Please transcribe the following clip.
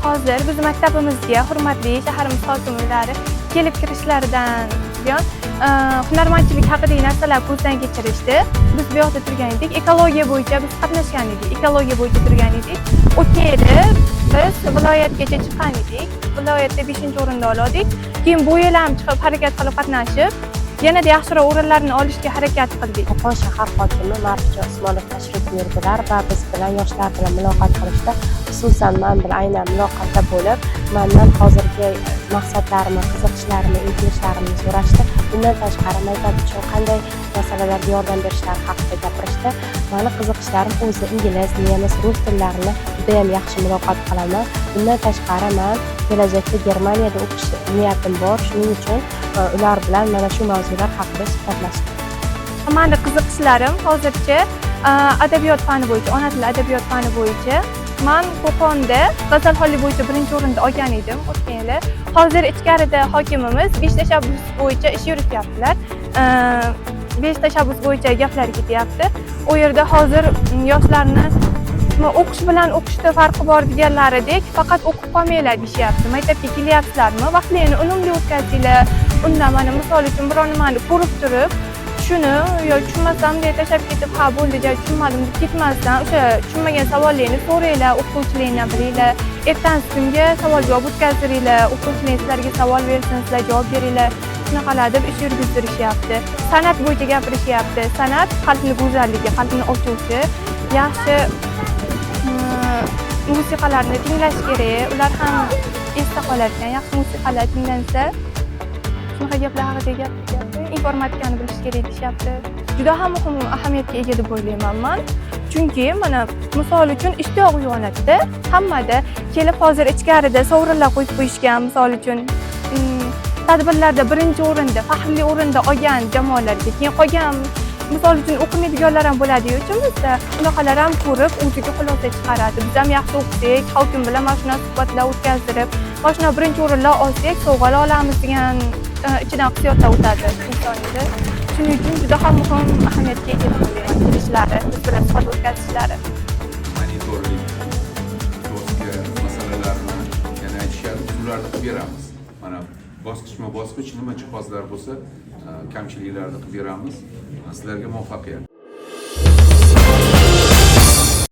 Hozir biz maktabimizga hurmatli shaharimiz hokimlari kelib kirishlaridan buyon hunarmandchilik haqidagi narsalar ko'zdan kechirishdi. Biz bu yoqda turgan edik. Ekologiya bo'yicha biz qatnashgan edik. Ekologiya bo'yicha turgan edik. O'tgan yili biz viloyatgacha chiqqan edik. Viloyatda 5-o'rinda oldik. Keyin bu yil ham chiqib, harakat qilib qatnashib, yanada yaxshiroq o'rinlarni olishga harakat qildik. Qo'qon shahar hokimi Ma'rifjon Usmonov tashrif buyurdilar va biz bilan, yoshlar bilan muloqot qilishdi. Xususan, man bilan aynan muloqotda bo'lib, mandan hozirgi maqsadlarimni, qiziqishlarimni, intilishlarimni so'rashdi. Bundan tashqari, maktab uchun qanday masalalarga yordam berishlari haqida gapirishdi. Mani qiziqishlarim o'zi ingliz, nemis, rus tillarini judayam yaxshi muloqot qilaman. Bundan tashqari, man kelajakda Germaniyada o'qish niyatim bor. Shuning uchun ular bilan mana shu mavzular haqida suhbatlashdik. Mani qiziqishlarim hozircha adabiyot fani bo'yicha, ona tili adabiyot fani bo'yicha. Man Qo'qonda g'azalxonlik bo'yicha birinchi o'rinda olgan edim o'tgan yili. Hozir ichkarida hokimimiz besh tashabbus bo'yicha ish yurityaptilar. Besh tashabbus bo'yicha gaplar ketyapti. U yerda hozir yoshlarni nima, o'qish bilan o'qishda farqi bor deganlaridek, faqat o'qib qolmanglar deyishyapti. Maktabga kelyapsizlarmi, vaqtlaringni unumli o'tkazinglar. Undan mana misol uchun biror nimani ko'rib turib, shuni yo tushunmasam deya tashlab ketib, ha bo'ldi, ja tushunmadim deb ketmasdan, o'sha tushunmagan savollarni so'ranglar, o'qituvchilardan bilinglar. Ertasi kunga savol javob o'tkazdiringlar, o'qituvchilar sizlarga savol bersin, sizlar javob beringlar. Shunaqalar deb ish yurgizdirishyapti. San'at bo'yicha gapirishyapti. San'at qalbni go'zalligi, qalbni ochuvchi, yaxshi musiqalarni tinglash kerak. Ular ham esda qolar ekan, yaxshi musiqalar tinglansa. Shunaqa gaplar haqida gap ketyapti. Informatikani bilish kerak deyishyapti. Juda ham muhim ahamiyatga ega deb o'ylayman man. Chunki mana misol uchun ishtiyoq uyg'onadida hammada. Kelib hozir ichkarida sovrinlar qo'yib qo'yishgan, misol uchun tadbirlarda birinchi o'rinda, faxrli o'rinda olgan jamoalarga, keyin qolgan, misol uchun, o'qimaydiganlar ham bo'ladiyu ichimizda, unaqalar ham ko'rib, o'ziga xulosa chiqaradi. Biz ham yaxshi o'qisak, hokim bilan mana shunaqa suhbatlar o'tkazdirib, mana shunaqa birinchi o'rinlar olsak, sovg'alar olamiz degan ichidan hissiyotlar o'tadi insonda. Shuning uchun juda ham muhim ahamiyatga ega deb o'ylayman kelishlari, biz bilan suhbat o'tkazishlari. Monitorlik, doska masalalarini yana aytishadi, biz ularni qilib beramiz. Mana bosqichma bosqich nima jihozlar bo'lsa, kamchiliklarni qilib beramiz. Sizlarga muvaffaqiyat.